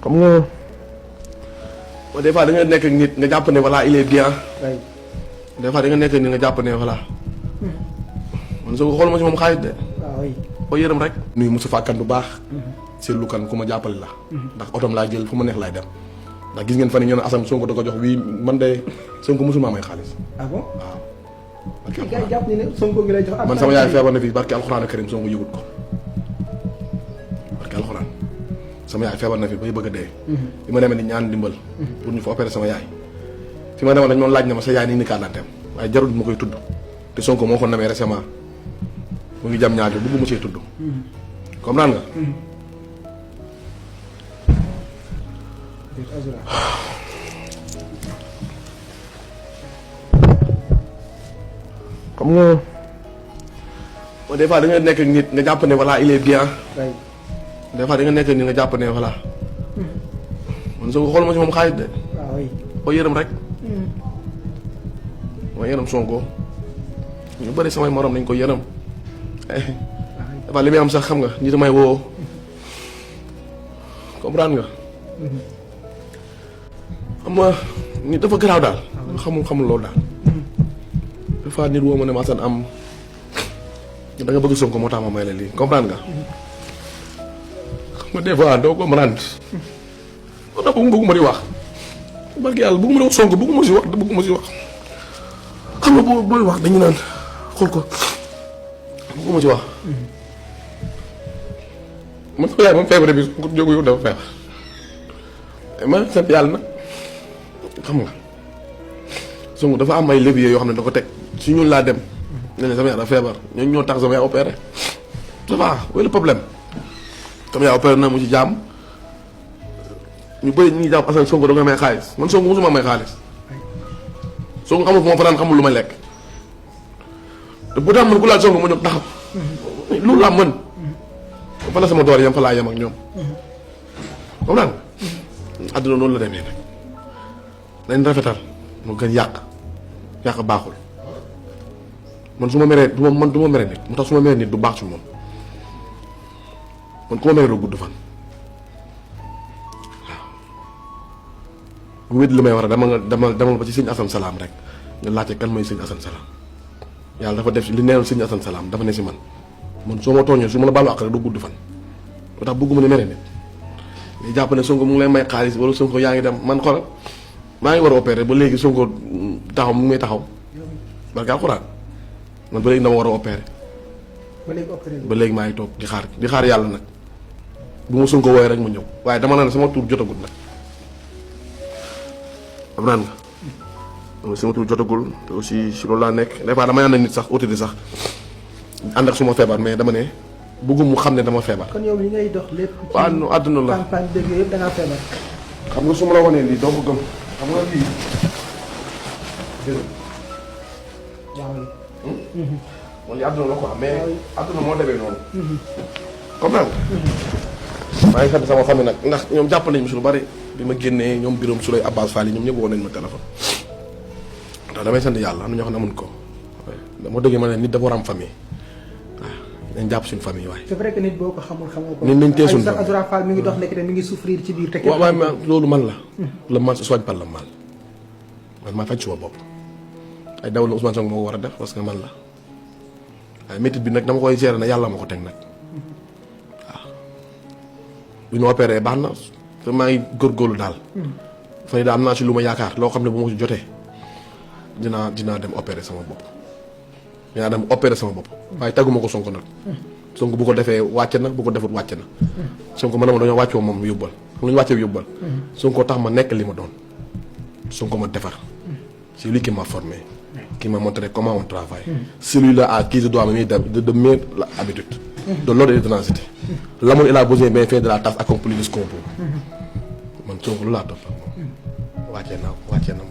xam nga des fois da nga nekk ak nit nga jàpp ne voilà il est bien. des fois da nga nekk ak nit nga jàpp ne voilà. man soo ko xool ma si moom xaalis de. ko yërëm rek. nuyu Moustapha Kane bu baax. Seydou Kane ku ma jàppale la. ndax otom laa jël fu ma neex laay dem. ndax gis ngeen fan yii ñu ne Assane Sonko da ko jox wii man de Sonko mosul maa may xaalis. ah bon waaw. kii gars yi jàpp ne Sonko ngi lay jox. man sama yaay feebar na fii barke alxuraan karim Sonko yëgut ko barke alxuraan sama yaay feebar na fi bay bëgg a dee. bi ma demee di ñaan dimbal. pour ñu fa opérer sama yaay. fi ma demoon dañ doon laaj ne ma sa yaay ni carte d'identité waaye jarul ma koy tudd te Sonko moo ko namee récemment mu ngi jam ñaajo bëgg mu see tudd. comprendre nga. xam nga des fois da nga nekk ak nit nga jàpp ne voilà il est bien. des fois da nga nekk ak nit nga jàpp ne voilà. man soo ko xool ma si moom xaalis de. ko yërëm rek. ma yërëm Sonko ñu bëri samay morom nañ ko yërëm. dafa li muy am sax xam nga ñi damay woo comprendre nga. xam nga nit dafa garaaw daal. xamul loolu daal. des fois nit woo ma ne ma Assane am da nga bëgg Sonko moo tax ma may la lii comprendre nga. xam nga des fois doo ko mën a andi. loolu daal bëgguma di wax. barke yàlla bëgguma di wax Sonko bëgguma si wax xam nga booy wax dañu naan xool ko bëgguma si wax. man sama yaay moom feebar bi ku jógu yow dafa feebar. ma sant yàlla nag xam nga Sonko dafa am ay levier yoo xam ne da ko teg si ñun laa dem ne leen sama yaay dafa feebar ñooñu ñoo tax sama yaay opéré ça va wala problème sama yaay opéré na mu ci jàmm ñu bëri ñu ngi jàpp Assane Sonko da nga may xaalis man Sonko mosuma may xaalis Sonko xamul fu ma fanaan xamul lu may lekk te bu tax man ku laal Sonko ma jóg taxaw loolu laa mën fa la sama door yam fa laa yem ak ñoom comme naan àdduna noonu la demee nag dañ rafetal moo gën yàq baaxul man su ma meree du ma mere nit mu tax su ma meree nit du baax su moom man ku ma meree doo gudd fan waaw bu wét li may war a demal ba ci sëñ Assane Salaam rek nga laajte kan mooy sëñ Assane Salaam yàlla dafa def li neewoon sëñ Assane Salaam dafa ne si man soo ma tooñee su ma la baalu àq rek doo gudd fan moo tax bëgguma ne mere nit li jàpp ne Sonko mu ngi lay may xaalis wala Sonko yaa ngi dem man xoolal maa ngi war a opérer ba léegi Sonko taxaw mu ngi may taxaw barke alxuraan man ba léegi dama war a opérer ba léegi maa ngi toog di xaar yàlla nag bu ma Sonko wooyee rek ma ñëw waaye dama naan sama tur jotagul nag am naan nga sama tur jotagul te aussi si loolu laa nekk des fois damay ànd ak nit sax autorité sax ànd ak suma feebar mais dama ne bëggum mu xam ne dama feebar. kon yow li ngay dox lépp. waaw non àdduna la campagne dëgg yëpp da ngaa feebar. xam nga su ma la wanee lii doo ko gëm xam nga lii. moom lii àdduna la quoi mais àdduna moo demee noonu. comme nag. maa ngi sant sama famille nag ndax ñoom jàpp nañu si lu bari bi ma génnee ñoom Birame Souley Abbas Fall yi ñoom ñëpp woo nañ ma téléphone. ndax damay sant yàlla am na ñoo xam ne amuñ ko. moo dëggee ma ne nit dafa war am famille waaw dañ jàpp suñu famille waaye. c'est vrai que nit boo ko xamul xamoo ko. nit nañ tee suñu famille Azoura Fall mi ngi dox nekk mi ngi souffrir ci biir. te waaw waaye loolu man la. le mal se soigne par le mal man maa faj suma bopp ay daw la Ousmane Sonko moo ko war a def parce que man la waaye métit bi nag dama koy gérer na yàlla ma ko teg nag waaw bu ñu opéré baax na te maa ngi góorgóorlu daal. fan yii daal am naa si lu ma yaakaar loo xam ne bu ma si jotee dinaa dem opéré sama bopp. dinaa dem opéré sama bopp waaye tagguma ko Sonko nag Sonko bu ko defee wàcce na bu ko defut wàcce na Sonko man ma dañoo wàccoo moom yóbbal xam nga ñu wàccee yóbbal Sonko tax ma nekk li ma doon Sonko ma defar c'est lui qui m'a formé qui m'a montré comment on travaille celui-là à qui je dois me de mes habitudes de l'ordre et de l'intensité l'amour et la besoin bien fait de la tâche accomplie de ce qu'on peut man Sonko lu laa topp wàccee naa